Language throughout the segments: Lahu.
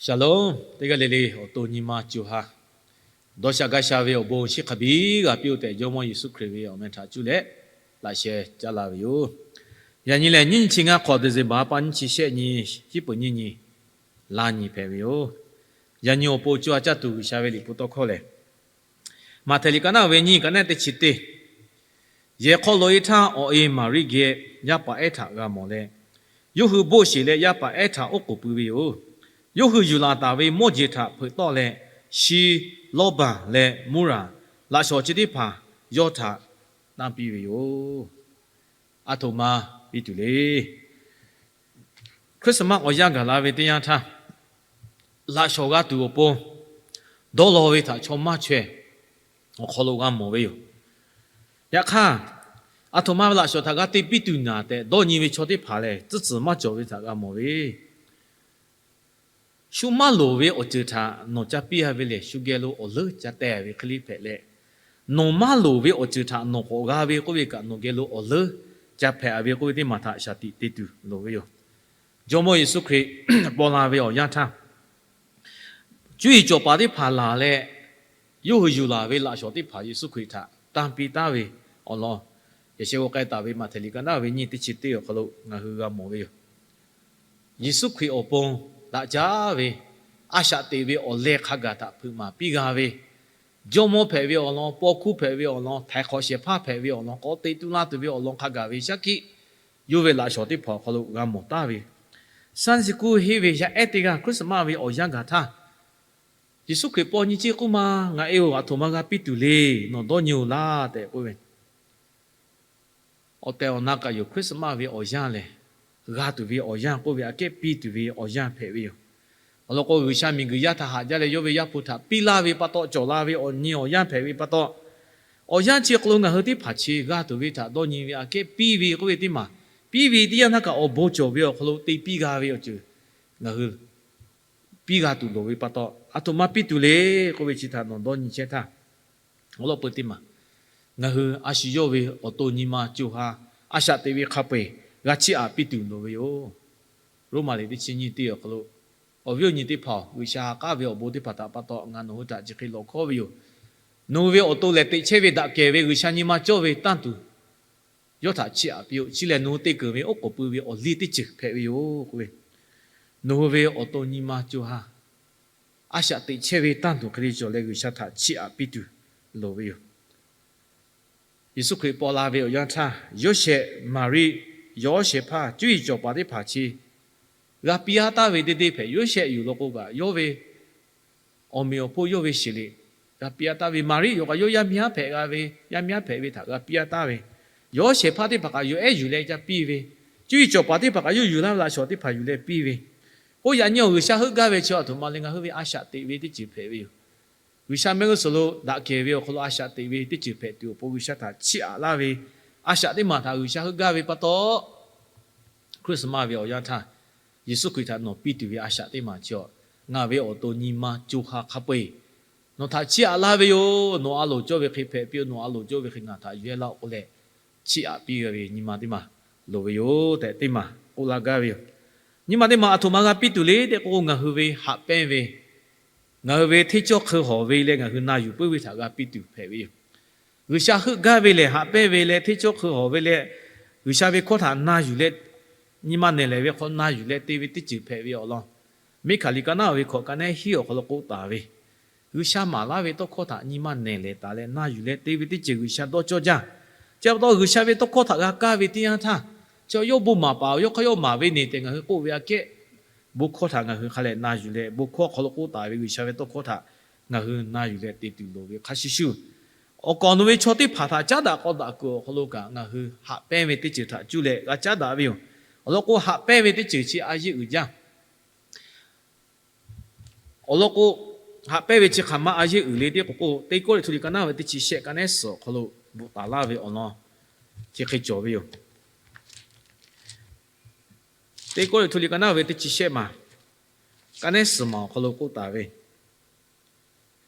Shalom, teˇ g'aˇ le le awˬ to nyi ma co ha dawˇ sha gaˇ sha ve awˬ bon chi hk'a biˇ g'a piˇ-oˆ tehꞈ, Jawˇmawˇ Yeˍsuˆ Hkriꞈ ve awˬ meh htaꞈ cuˇ leh laꞈ sheh caˉ laˇ ve yoˬ. Yaꞈ nyi lehˬ, nyiˇ nyi chi ngaˇ hk'awꞈ December ha pa nyiˇ chi shehˆ nyi, hiˉ peuˬ nyiˇ nyi, la nyi hpehꞈ ve yoˬ. Yaꞈ nyi awˬ pon co ha caˇ tuˬ G'uiˬsha ve liꞈ hpu tawˇ hkawˇ lehˬ, Maꞈhtehˍ liꞈ ka naˆ ve nyiˇ ka naˆ teˇ chi teˇ, yehˬ hk'aw lo-e htaˇ awˬ e Maˍriˆ geh yaˇ paˍ ehˉ htaꞈ g'a mawˬ leh, yawˇ hui boˆ sheˍ leh yaˇ paˍ ehˉ htaꞈ oˉ k'oˍ pui ve yoˬ. Yawˇ hui yuˬ laˬ taˍ ve mawˇ jeˬ htaꞈ hpeuꞈ tawˆ leh, shi, lawˇ baˬ leh muˇraˍ, laꞈ shawnˍ chi teˇ hpaˍ yawˇ htaꞈ tanˇ piˇ ve yoˬ. Aˬ htoꞈ ma piˇ tuˬ le. Christmas awˬ yanˇ gaˬ la ve teˇ yanˇ htaˇ, laꞈ shawnˍ g'a tuˬ awˬ pon dawˇ law ve htaꞈ chaw maˇ chaweh awˬ hk'aw lo g'a mawˬ ve yoˬ. Yaꞈ hk'aˇ, aˬ htoꞈ ma ve laꞈ shawnˍ htaꞈ g'a te piˇ tuˬ naˍ tehꞈ dawˇ nyi ve chaw teˇ hpaˍ lehˬ, tcuhˉ tcuhˬ maˇ cawˬ ve htaꞈ g'a mawˬ ve Shu maˇ loˍ ve awˬ ceuˬ htaꞈ nawˬ ca piˇ-a ve lehˬ, shu geh lo awˬ leuˉ ca teh ve hk'e le hpehꞈ leh, nawˬ maˇ loˍ ve awˬ ceuˬ htaꞈ nawˬ k'awꞈ g'a ve k'oˆ ve kaꞈ, nawˬ geh lo awˬ leuˉ ca hpehꞈ-a ve k'oˆ ve teˇ maˬ htaꞈ shaˍ tiꞈ te tuˬ loˍ ve yoˬ. Jawˇmawˇ Yeˍsuˆ Hkriꞈ paw la ve awˬ yanˇ htaˇ, cuˇ yiˍ cawˬ paˍ teˇ hpaˍ laˬ leh, yawˇ hui yuˬ laˬ ve laꞈ shawnˍ teˇ hpaˍ Yeˍsuˆ Hkriꞈ htaꞈ tanˇ piˇ taˉ ve awˬ lawn, yaꞈ sheh g'aw k'ai taˍ ve Maꞈhtehˍ liꞈ ka naˆ ve nyiˇ teˇ chi teˇ awˬ hk'aw lo ngaˬ hui g'a mawˬ ve yoˬ. Yeˍsuˆ Hkriꞈ awˬ pon daꞈ jaˇ ve, a shaꞈ teꞈ ve awˬ leh hk'a gaˬ htaꞈ hpeuꞈ maˍ piˇ g'a ve, jawˇmawˇ hpehꞈ ve awˬ lawn, paw hkuˇ hpehꞈ ve awˬ lawn, htaiˍ hk'awꞈ shehˍ hpaˇ hpehꞈ ve awˬ lawn, k'awꞈ te tu la tuˬ ve awˬ lawn hk'a gaˬ ve shaˉ hkiˆ yawˇ ve laꞈ shawnˍ teˇ hpaˍ awˬ hk'aw lo g'a mawˬ taˉ ve yoˬ. Sunday school henˇ ve yaˇ ehˉ teˇ g'aˇ Christmas ve awˬ yanˇ gaˬ htaˇ, Yeˍsuˆ Hkriꞈ paw nyi ceˇ k'oˆ ma, ngaˬ e-oˬ, aˬ htoꞈ ma g'a piˇ tuˬ le, nawˬ dawˇ nyi-oˬ laˇ tehꞈ k'oˆ ve. Awˬ tehˬ awˬ na kaꞈ yoˬ, Christmas ve awˬ yanˇ lehˬ, g'a tuˬ ve awˬ yanˇ k'oˆ ve aꞈ kehˉ piˇ tuˬ ve awˬ yanˇ hpehꞈ ve yoˬ. Awˬ lawn k'o, G'uiˬsha miˬguiˬ yaˇ htaꞈ haꞈ jaˇ leh yawˇ ve Yaˇ hpu htaꞈ piˇ laˇ ve pa taw, cawˬ la ve awˬ nyi awˬ yanˇ hpehꞈ ve pa taw, awˬ yanˇ chi hk'aw lo ngaˬ hui teˇ hpaˍ chi g'a tuˬ ve htaꞈ dawˇ nyi ve aꞈ kehˉ piˇ ve k'oˆ ve teˇ maˬ, piˇ ve teˇ yanˇ htaˇ kaꞈ awˬ bon cawˬ ve awˬ hk'aw lo te piˇ g'a ve awˬ ceuˬ ngaˬ hui piˇ g'a tuˬ loˍ ve pa taw, aˬ htoꞈ ma piˇ tuˬ le k'oˆ ve chi htaꞈ nawˬ dawˇ nyi chehˇ htaˇ, awˬ lawn peu teˇ maˬ ngaˬ hui a shu yawˇ ve awˬ to nyi ma co ha a shaꞈ teꞈ ve hk'a peu-eˬ g'a chiˇ aꞈ piˇ tuˬ loˍ ve yoˬ. Roˉmaꞈ liꞈ teˇ chi nyiˇ teˇ awˬ hk'aw lo, awˬ viˉ awˬ nyi teˇ hpaˍ-oˬ, G'uiˬsha ha k'aˉ ve awˬ bon teˇ hpaˍ htaꞈ pa taw ngaˬ nawˬ hui htaꞈ chi hk'e lawˬ hkawˉ ve yoˬ. Nawˬ hui ve awˬ to lehˬ, teꞈ chehˇ ve daꞈ kehˬ ve G'uiˬsha nyi ma cawˇ ve tanˇ tuˬ yawˇ htaꞈ chiˇ aꞈ piˇ-oˆ. Chi lehˬ, nawˬ hui te keunˍ ve oˉ k'oˍ pui ve awˬ liˇ teˇ ceuˬ hpehꞈ ve yoˬ k'oˆ ve, nawˬ hui ve awˬ to nyi ma co ha a shaꞈ teꞈ chehˇ ve tanˇ tuˬ hk'e le cawˬ leh, G'uiˬsha htaꞈ chiˇ aꞈ piˇ tuˬ loˍ ve yoˬ. Yeˍsuˆ Hkriꞈ paw la ve awˬ yanˇ htaˇ, Yoˇsehꞈ, Maˍriˆ, yawˇ shehˍ hpaˇ, cuˇ yiˍ cawˬ paˍ teˇ hpaˍ chi g'a piˇ-a taˍ ve teˇ deˇ hpehꞈ. Yoˇsehꞈ yuˬ law k'o kaꞈ, yawˇ ve awˬ meꞈ awˬ hponˇ yawˇ ve sheˍ liꞈ g'a piˇ-a taˍ ve, Maˍriˆ yawˇ kaꞈ yawˇ yaˇ miˇ haˉ hpehꞈ g'a ve, yaˇ miˇ haˉ hpehꞈ ve htaꞈ g'a piˇ-a taˍ ve, yawˇ shehˍ hpaˇ teˇ hpaˍ kaꞈ yawˬ ehˉ yuˬ leh ca piˇ ve, cuˇ yiˍ cawˬ paˍ teˇ hpaˍ kaꞈ yawˇ yuˬ laˇ ve laꞈ shawnˍ teˇ hpaˍ yuˬ leh piˇ ve, k'oˆ yaꞈ nyi awˬ G'uiˬsha heuˆ gaˇ ve chi aˬ htoꞈ ma le, ngaˬ hui ve a shaꞈ teꞈ ve teˇ ceuˬ hpehꞈ ve yoˬ. G'uiˬsha mehˆ g'uˇ suhˍ lo daꞈ kehˬ ve awˬ hk'aw lo a shaꞈ teꞈ ve teˇ ceuˬ hpehꞈ tuˬ awˬ pon G'uiˬsha htaꞈ chiˇ aꞈ laˇ ve a shaꞈ teˇ maˬ htaꞈ G'uiˬsha heuˆ gaˇ ve pa taw, Christmas ve awˬ yanˇ htaˇ Yeˍsuˆ Hkriꞈ htaꞈ nawˬ piˇ tuˬ ve a shaꞈ teˇ maˬ chi awˬ, ngaˬ ve awˬ to nyi ma co ha hk'a peu-eˬ nawˬ htaꞈ chiˇ aꞈ laˇ ve yoˬ. Nawˬ a loˍ cawˇ ve hk'e hpehꞈ piˇ-oˆ. Nawˬ a loˍ cawˇ ve hk'e ngaˬ htaꞈ yuˬ-e laˇ-oˆ k'oˆ leh, chiˇ aꞈ piˇ g'a ve nyi ma teˇ maˬ loˍ ve yoˬ tehꞈ teˇ maˬ k'oˆ laˇ gaˇ ve yoˬ. Nyi ma teˇ maˬ aˬ htoꞈ ma g'a piˇ tuˬ le tehꞈ k'oˆ k'o, ngaˬ hui ve haꞈ pehnˇ ve, ngaˬ hui ve hteˇ cawˇ hk'eun hawˬ ve leh ngaˬ hui na yuˬ puiˉ ve htaꞈ g'a piˇ tuˬ hpehꞈ ve yoˬ. G'uiˬsha heuˆ gaˇ ve lehˬ, haꞈ pehnˇ ve leh hteˇ cawˇ hk'eun hawˬ ve leh G'uiˬsha ve hkawˇ htaꞈ na yuˬ leh, nyi ma nehˬ lehˬ ve hk'aw na yuˬ leh te ve teˇ ceuˬ hpehꞈ ve awˬ lawn, Miˉhkaˍliˍ ka naˆ ve hkawꞈ ka nehˉ hiˉ awˬ hk'aw lo k'oˆ taˍ ve, G'uiˬsha maˍ laˇ ve tawˇ hkawˇ htaꞈ nyi ma nehˬ lehˬ taˍ leh na yuˬ leh te ve teˇ ceuˬ G'uiˬsha dawˇ cawˇ jaˇ. Chi pa taw G'uiˬsha ve tawˇ hkawˇ htaꞈ g'a kaˇ ve teˇ yanˇ htaˇ, chi yawˇ bon maˍ paˍ-oˬ, yawˇ hk'aˇ yawˇ maˍ ve ne tehꞈ ngaˬ hui k'oˆ ve aꞈ kehˉ, bon hkawˇ htaꞈ ngaˬ hui hk'a leh na yuˬ leh, bon hkawˇ hk'aw lo k'oˆ taˍ ve G'uiˬsha ve tawˇ hkawˇ htaꞈ ngaˬ hui na yuˬ leh te tuˬ loˍ ve hk'a shuˍ shuˍ, awˬ kaˍ awˬ nu ve chaw teˇ hpaˍ htaꞈ caˉ daꞈ k'aw daꞈ kuiˬ awˬ hk'aw lo kaꞈ ngaˬ hui haꞈ pehnˇ ve teˇ ceuˬ htaꞈ cuˇ leh g'a caˉ daꞈ ve yoˬ. Awˬ lawn k'o, haꞈ pehnˇ ve teˇ ceuˬ chi a yeˇ uiˍ jaˇ. Awˬ lawn k'o, haꞈ pehnˇ ve chi hk'aˬ ma a yeˇ uiˍ le tehꞈ k'oˆ k'o, Teˇ Kawˇrenˍhtuˆ liꞈ ka naˆ ve teˇ chi shehˆ ka nehˉ suhˍ awˬ hk'aw lo bvuhꞈ taˍ laˇ ve awˬ lawn chi hk'e cawˬ ve yoˬ. Teˇ Kawˇrenˍhtuˆ liꞈ ka naˆ ve teˇ chi shehˆ maˬ, ka nehˉ suhˍ maˬ awˬ hk'aw lo k'oˆ taˍ ve,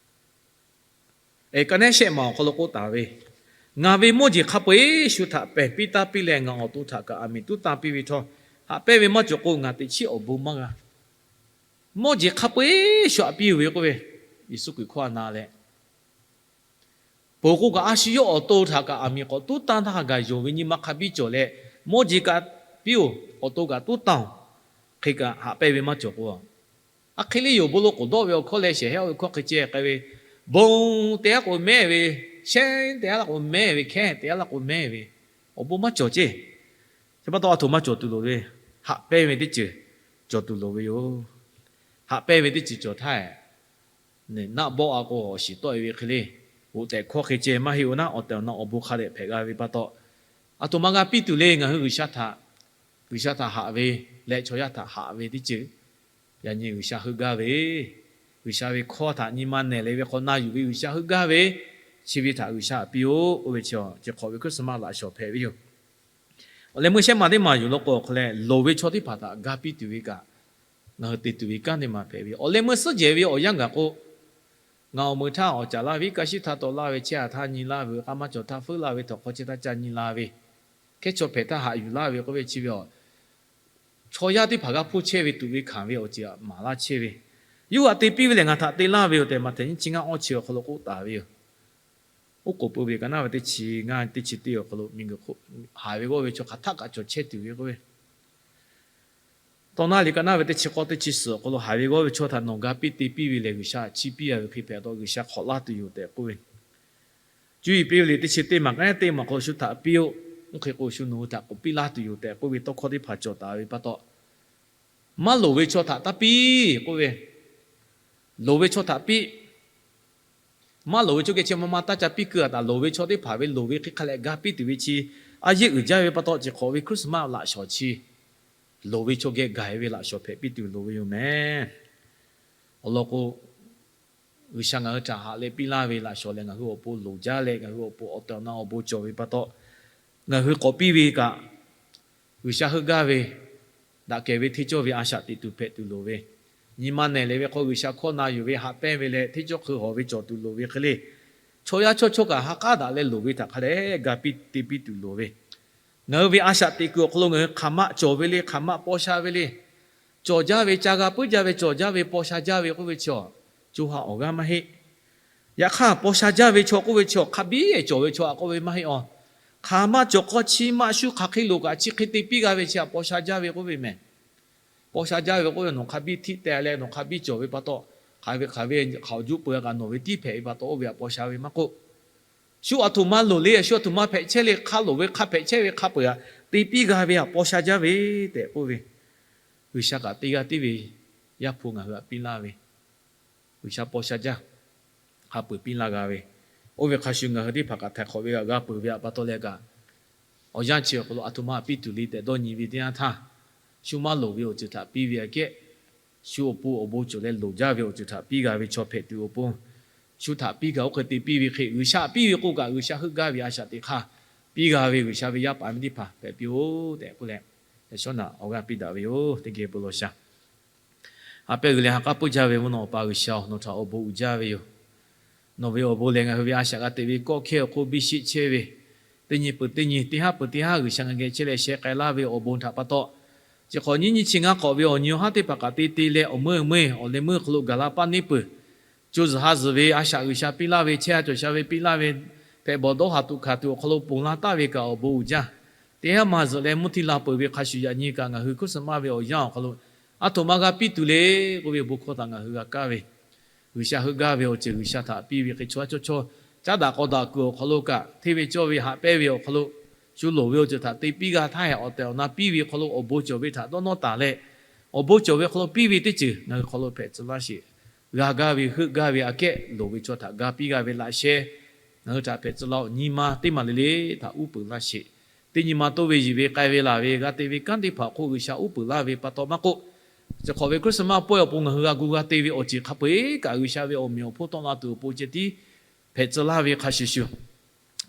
ka nehˉ shehˆ maˬ awˬ hk'aw lo k'oˆ taˍ ve, Ngaˬ ve mawˇ jeˬ hk'a peu-eˬ shu htaꞈ pehˬ piˇ taˇ piˇ leh, ngaˬ awˬ to htaꞈ kaꞈ aˬ miˍ tuˉ tanˇ piˇ ve htawˇ, haꞈ pehnˇ ve maˇ cawˬ k'o, ngaˬ teꞈ chiˉ awˬ bon maˇ g'a. mawˇ jeˬ hk'a peu-eˬ shu haꞈ piˇ-oˬ ve k'oˆ ve, Yeˍsuˆ Hkriꞈ hkawˇ a na leh, ponˬ k'o kaꞈ a shu yawˇ awˬ to htaꞈ kaꞈ aˬ miˍ k'awꞈ tuˉ tanˇ htaˇ hk'a gaˬ yonˍ ve nyi ma hk'a biˇ cawˬ leh, mawˇ jeˬ kaꞈ piˇ-oˬ, awˬ to kaꞈ tuˉ tanˇ-oˬ, hk'e kaꞈ haꞈ pehnˇ ve maˇ cawˬ k'o, a hk'e le yoˬ. Bon lo k'oˍ dawˆ ve awˬ hkawˇ leh shehˍ hehˉ ve hkawˇ hk'e ceh k'ai ve, bon te-a k'o mehˇ ve, shehˉ te-a la k'o mehˇ ve, hkehˉ te-a la k'o mehˇ ve, awˬ bon maˇ cawˬ ceˇ. Chi pa taw a htoꞈ ma cawˬ tuˬ loˍ ve, haꞈ pehnˇ ve teˇ ceuˬ cawˬ tuˬ loˍ ve yoˬ. Haꞈ pehnˇ ve teˇ ceuˬ cawˬ htaˇ, naˆ bawˆ a k'o awˬ shiˍ tawˆ-e ve hk'e le, g'oꞈ tehꞈ hkawˇ hk'e ceh maˇ heˆ-oˬ naˉ, awˬ tehˬ awˬ na awˬ bon hk'a dehꞈ hpehꞈ g'a ve pa taw, a htoꞈ ma g'a piˇ tuˬ le. Ngaˬ hui G'uiˬsha htaꞈ, G'uiˬsha htaꞈ haꞈ ve leh chaw yaˇ htaꞈ haꞈ ve teˇ ceuˬ, yaꞈ nyi G'uiˬsha heuˆ gaˇ ve, G'uiˬsha ve hkawˇ htaꞈ nyi ma nehˬ leh ve hk'aw na yuˬ ve G'uiˬsha heuˆ gaˇ ve, chi ve htaꞈ G'uiˬsha haꞈ piˇ-oˆ k'oˆ ve chi, chi hk'awꞈ ve Christmas laꞈ shawˍ hpehꞈ ve yoˬ. Awˬ leh meuˇ shehˉ ma teˇ maˬ yuˬ law k'o awˬ hk'aw leh, loˍ ve chaw teˇ hpaˍ htaꞈ ga piˇ tuˬ ve kaꞈ, ngaˬ hui te tuˬ ve kanˉ teˇ maˬ hpehꞈ ve. Awˬ leh meuˇ suhˉ jehˬ ve awˬ yanˇ gaˬ k'o, ngaˬ awˬ meuˍ htaˇ awˬ caˍ laˇ ve, iˉ kaˆ shiˉ htaˇ tawˆ laˇ ve, chehˇ a htaˇ nyi laˇ ve, k'a maˇ cawˬ htaˇ feuˉ laˇ ve, htawnˍ hk'aw chehˇ htaˇ ca nyi la ve, hkehˉ chaw hpehꞈ htaˇ haꞈ yuˬ laˇ ve k'oˆ ve chi ve a, chaw yaˇ teˇ hpaˍ g'a hpuˇ chehˇ ve tuꞈ ve hkanˍ ve awˬ ceuˬ maˍ laˇ chehˇ ve, yawˇ hui htaꞈ te piˇ ve lehˬ ngaˬ htaꞈ te laˇ ve yoˬ tehꞈ Maꞈhtehˍ nyiˇ chi ngaˇ awˇ chi awˬ hk'aw lo k'oˆ taˍ ve yoˬ. Oˉ k'oˍ pui ve kaꞈ naˇ ve teˇ chi ngaˇ teˇ chi teˇ awˬ hk'aw lo miˬguiˬ hk'oˆ haiˬ ve g'awˇ ve chaw hk'aˬ htaˆ kaꞈ cawˬ chehˇ tuˬ ve k'oˆ ve, tawˇ naˇ liꞈ kaꞈ naˇ ve teˇ chi k'awˇ teˇ chi suhˍ awˬ hk'aw lo haiˬ ve g'awˇ ve chaw htaꞈ nawˬ ga piˇ te piˇ ve lehˬ G'uiˬsha chiˇ piˇ a ve hk'e hpehꞈ taw G'uiˬsha hk'awꞈ laˇ tuˬ yoˬ tehꞈ k'oˆ ve, Cuˇ yiˍ piˇ ve liꞈ teˇ chi teˇ maˬ k'ai teˇ maˬ hk'aw lo shu htaꞈ piˇ-oˆ. Oˇ hk'e k'o shu nawˬ hui htaꞈ k'oꞈ piˇ laˇ tuˬ yoˬ tehꞈ k'oˆ ve tawˇ hkawˇ teˇ hpaˍ cawˬ taˍ ve pa taw, maˇ loˍ ve chaw htaꞈ taˇ piˇ k'oˆ ve, loˍ ve chaw htaꞈ piˇ. Maˇ loˍ ve chaw geh chi ma ma taˇ ca piˇ keu a taˍ. Loˍ ve chaw teˇ hpaˍ ve loˍ ve hk'e hk'a leh ga piˇ tuˬ ve chi a yeˇ uiˍ jaˇ ve pa taw, chi hk'awꞈ ve Christmas laꞈ shawˍ chi loˍ ve chaw geh gaˬ-e ve laꞈ shawˍ hpehꞈ piˇ tuˬ loˍ ve yoˬ mehˍ. Awˬ lawn k'o, G'uiˬsha ngaˬ hui htaꞈ haꞈ leh piˇ laˇ ve laꞈ shawˍ lehˬ, ngaˬ hui awˬ pon loˍ jaˇ leh ngaˬ hui awˬ pon awˬ tehˬ awˬ na awˬ bon cawˬ ve pa taw, ngaˬ hui k'awꞈ piˇ ve kaꞈ, G'uiˬsha heuˆ gaˇ ve, daꞈ kehˬ ve hteˇ cawˇ ve a shaꞈ teꞈ tuˬ hpehꞈ tuˬ loˍ ve, nyi ma nehˬ leh ve hk'aw G'uiˬsha hkawˇ na yuˬ ve haꞈ pehnˇ ve leh hteˇ cawˇ hk'eun hawˬ ve cawˬ tuˬ loˍ ve hk'e le, chaw yaˇ chawˇ chawˇ kaꞈ ha k'aˉ daꞈ leh loˍ ve htaꞈ hk'a dehꞈ ga piˇ te piˇ tuˬ loˍ ve, ngaˬ hui ve a shaꞈ teꞈ kuiˬ awˬ hk'aw lo ngaˬ hui hk'aˬ ma cawˬ ve le, hk'aˬ ma paw sha ve le, cawˬ jaˇ ve, ca g'a puiˉ jaˇ ve, cawˬ jaˇ ve, paw sha jaˇ ve k'oˆ ve chaw, co ha awˬ g'aˇ maˇ heˆ. Yaꞈ hk'aˇ, paw sha jaˇ ve chaw k'oˆ ve chaw hk'a biˇ cawˬ ve chaw a k'oˆ ve maˇ heˆ a. Hk'aˬ ma cawˬ hk'aw chi maˇ shu hk'aˬ hk'e loˍ kaꞈ chi hk'e te piˇ g'a ve chi htaꞈ paw sha jaˇ ve k'oˆ ve mehˍ. Paw sha jaˇ ve k'oˆ ve nawˬ hk'a biˇ htiˆ teh leh nawˬ hk'a biˇ cawˬ ve pa taw, hk'aˬ ve hk'aˬ ve hk'aoˍ juˆ peu kaꞈ nawˬ ve tiˉ hpehꞈ ve pa taw oˇ ve htaꞈ paw sha ve maˇ k'oˆ, shu a htoꞈ ma loˍ le, shu a htoꞈ ma hpehꞈ chehˇ le, hk'a loˍ ve hk'a hpehꞈ chehˇ ve hk'a peu-eˬ htaꞈ te piˇ g'a ve htaꞈ paw sha jaˇ ve tehꞈ k'oˆ ve, G'uiˬsha kaꞈ teˇ g'aˇ tiˉ ve Yaˇ hpu ngaˬ hui htaꞈ piˇ laˇ ve, G'uiˬsha paw sha jaˇ, hk'a peu-eˬ piˇ laˇ g'a ve, oˇ ve hk'a shuˍ ngaˬ hui teˇ hpaˍ kaꞈ htaiˍ hk'awꞈ ve g'aꞈ g'a peuˬ ve htaꞈ pa taw leh kaꞈ, awˬ yanˇ chi awˬ hk'aw lo a htoꞈ ma piˇ tuˬ le tehꞈ dawˇ nyi ve teˇ yanˇ htaˇ, shu maˇ loˍ ve awˬ ceuˬ htaꞈ piˇ ve aꞈ kehˉ, shu awˬ pon awˬ bon cawˬ leh loˍ jaˇ ve awˬ ceuˬ htaꞈ piˇ g'a ve chaw hpehꞈ tuˬ awˬ pon, shu htaꞈ piˇ kaꞈ oˇ hk'e te piˇ ve hk'e, G'uiˬsha htaꞈ piˇ ve k'o kaꞈ G'uiˬsha heuˆ gaˇ ve a shaꞈ teꞈ hk'aˇ piˇ g'a ve G'uiˬsha ve yaˇ paˍ miˇ teˇ hpaˍ hpehꞈ piˇ-oˆ tehꞈ k'oˆ leh, yaꞈ shawˉ naꞈ awˬ g'aˇ piˇ daꞈ ve yoˬ. Teˇ geh bon lawˬ shaˍ. A pehˉ g'uiˬ leh ha k'aˉ peuˇ jaˇ ve mvuhˇ naw Awˬ pa G'uiˬsha-oˬ, nawˬ htaꞈ awˬ bon uiˍ jaˇ ve yoˬ. Nawˬ ve awˬ bon lehˬ, ngaˬ hui ve a shaꞈ g'a teꞈ ve kawˆ hkehˇ awˬ hk'oˆ biˇ sheˆ chehˇ ve, teˇ nyi peuˬ teˇ nyi, teˇ haˉ peuˬ teˇ haˉ G'uiˬsha ngaˬ geh chehˇ leh sheh k'ai laˇ ve awˬ bon htaꞈ pa taw, chi hk'awꞈ nyiˇ nyiˇ chi ngaˇ k'awꞈ ve awˬ nyi awˬ haˉ teˇ hpaˍ kaꞈ te te leh awˬ meuˇ meuˇ awˬ leh meuˇ hk'aw lo gaˬ la paˇ neˇ peuˬ. Co zuhˬ ha zuhˬ ve a shaꞈ G'uiˬsha piˇ laˇ ve, chehˇ ha cawˬ sha ve piˇ laˇ ve, hpehꞈ bawˬ dawˇ haˍ tuꞈ hkanˍ tuˬ awˬ hk'aw lo ponˬ la taˍ ve kaꞈ awˬ bon uiˍ jaˇ. Teˇ haˉ maˇ zuhꞈ leh mvuhˇ htiˇ la peuˬ ve hk'a shuˍ, yaꞈ nyi kaꞈ ngaˬ hui Christmas ve awˬ yanˇ awˬ hk'aw lo a htoꞈ ma g'a piˇ tuˬ le k'oˆ ve bon hkawˇ htaꞈ ngaˬ hui g'a kaˇ ve, G'uiˬsha heuˆ gaˇ ve awˬ ceuˬ G'uiˬsha htaꞈ piˇ ve hk'e, chaw yaˇ chawˇ chawˇ caˉ daꞈ k'aw daꞈ kuiˬ awˬ hk'aw lo kaꞈ, hteˇ ve cawˇ ve haꞈ pehnˇ ve awˬ hk'aw lo, shu loˍ ve awˬ ceuˬ htaꞈ te piˇ g'a htaˇ hehꞈ, awˬ tehˬ awˬ na piˇ ve hk'aw lo awˬ bon cawˬ ve htaꞈ dawˇ nawˇ taˍ leh, awˬ bon cawˬ ve hk'aw lo piˇ ve teˇ ceuˬ ngaˬ hui hk'aw lo hpehꞈ tcuh laˇ sheˍ. G'a gaˇ ve heuˆ gaˇ ve aꞈ kehˉ loˍ ve chaw htaꞈ ga piˇ g'a ve laꞈ sheh ngaˬ hui htaꞈ hpehꞈ tcuh laˇ-oˆ. Nyi ma teˇ maˬ le le htaꞈ uˉ peunˍ laˇ sheˍ. Teˇ nyi ma toˇ ve yiˬ ve k'ai ve laˬ ve g'a te ve kanˉ teˇ hpaˍ awˬ hk'oˆ G'uiˬsha uˉ peunˍ laˇ ve pa taw maˇ k'oˆ, chi hk'awꞈ ve Christmas pawehˇ awˬ pon ngaˬ hui g'a gu g'a te ve awˬ ceuˬ hk'a peu-eˬ kaꞈ G'uiˬsha ve awˬ meꞈ awˬ hponˇ tawˆ la tuˬ awˬ pon ceh tiˉ hpehꞈ tcuh laˇ ve hk'a shuˍ shuˍ,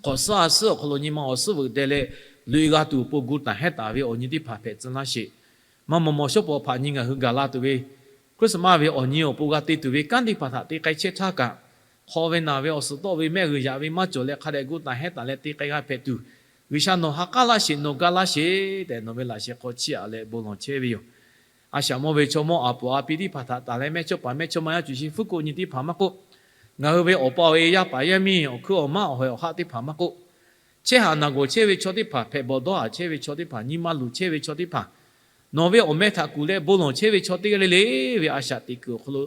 hk'awꞈ suhˉ a suhˉ awˬ hk'aw lo nyi ma awˬ suhˉ veuꞈ deh leh loꞈ-e g'a tuˬ awˬ pon gu taˍ hehˉ taˍ ve awˬ nyi teˇ hpaˍ hpehꞈ tcuh laˇ sheˍ. Maˇ maw maw shawˉ pawˍ hpaꞈ nyi ngaˬ hui gaˬ la tuˬ ve Christmas ve awˬ nyi awˬ pon g'a te tuˬ ve kanˉ teˇ hpaˍ htaꞈ te k'ai chehˇ htaˇ kaꞈ, hk'aw ve naˬ ve awˬ suhˍ tawˆ ve mehˆ g'uiˬ yaꞈ ve maˇ cawˬ leh hk'a dehꞈ gu taˍ hehˉ taˍ leh te k'ai g'a hpehꞈ tuˬ, G'uiˬsha nawˬ ha k'aˉ laˇ sheˍ, nawˬ ga laˇ sheˍ tehꞈ nawˬ ve laꞈ sheh hk'aw chiˇ aꞈ leh bon lawˬ chehˇ ve yoˬ. A shaꞈ mawˇ ve chaw mawˇ a puˍ a pi teˇ hpaˍ htaꞈ taˍ leh mehˇ chawˇ paˍ mehˇ chawˇ ma yaˇ cuˬ shi fuˉ k'oˆ nyi teˇ hpaˍ maˇ k'oˆ, ngaˬ hui ve awˬ pa awˬ e yaˇ paˍ yaˇ miˇ awˬ hkuiˉ awˬ maˉ awˬ hawehˬ awˬ haˆ teˇ hpaˍ maˇ k'oˆ, chehˇ haꞈ naˬ gawˬ chehˇ ve chaw teˇ hpaˍ, hpehꞈ bawˬ dawˇ haˍ chehˇ ve chaw teˇ hpaˍ, nyi ma luˬ chehˇ ve chaw teˇ hpaˍ, nawˬ ve awˬ meh htaꞈ kuˬ leh bon lawˬ chehˇ ve chaw teˇ g'aˇ le le ve a shaꞈ teꞈ kuiˬ awˬ hk'aw lo,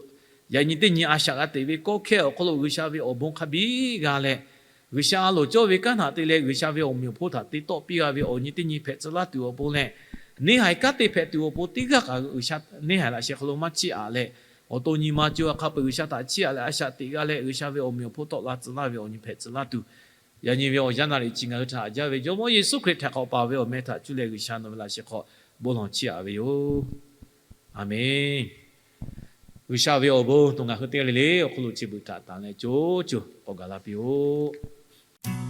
yaꞈ nyi teˇ nyi a shaꞈ g'a teꞈ ve kawˇ hkehˇ awˬ hk'aw lo G'uiˬsha ve awˬ bon hk'a biˇ g'a leh, G'uiˬsha a loˍ cawˇ ve kanˉ htaꞈ te leh G'uiˬsha ve awˬ meꞈ awˬ hponˇ htaꞈ te tawˆ piˇ g'a ve awˬ nyi teˇ nyi hpehꞈ tcuh laˇ tuˬ awˬ pon leh, neˇ haiˬ kanˉ te hpehꞈ tuˬ awˬ pon teˇ g'aˇ kaꞈ G'uiˬsha neˇ haiˬ laꞈ sheh hk'aw lo maˇ chiˇ aꞈ leh, awˬ to nyi ma co a hk'a peu-eˬ G'uiˬsha htaꞈ chiˇ aꞈ leh a shaꞈ teꞈ g'a leh G'uiˬsha ve awˬ meꞈ awˬ hponˇ tawˆ la tcuh laˇ ve awˬ nyi hpehꞈ tcuh laˇ tuˬ, yaꞈ nyi ve awˬ yanˇ naˍ riˍ chi ngaˬ hui htaꞈ jaˇ ve Jawˇmawˇ Yeˍsuˆ Hkriꞈ htaꞈ k'awꞈ paˍ ve awˬ meh htaꞈ cuˇ leh G'uiˬsha nawˬ ve laꞈ sheh hk'aw bon lawˬ chiˇ aꞈ ve yoˬ. Aˍmenˍ. G'uiˬsha ve awˬ bon nawˬ ngaˬ hui teˇ g'aˇ le le awˬ hk'aw lo chi beuꞈ htaꞈ tanˍ leh co co k'awꞈ gaˬ la piˇ-oˆ.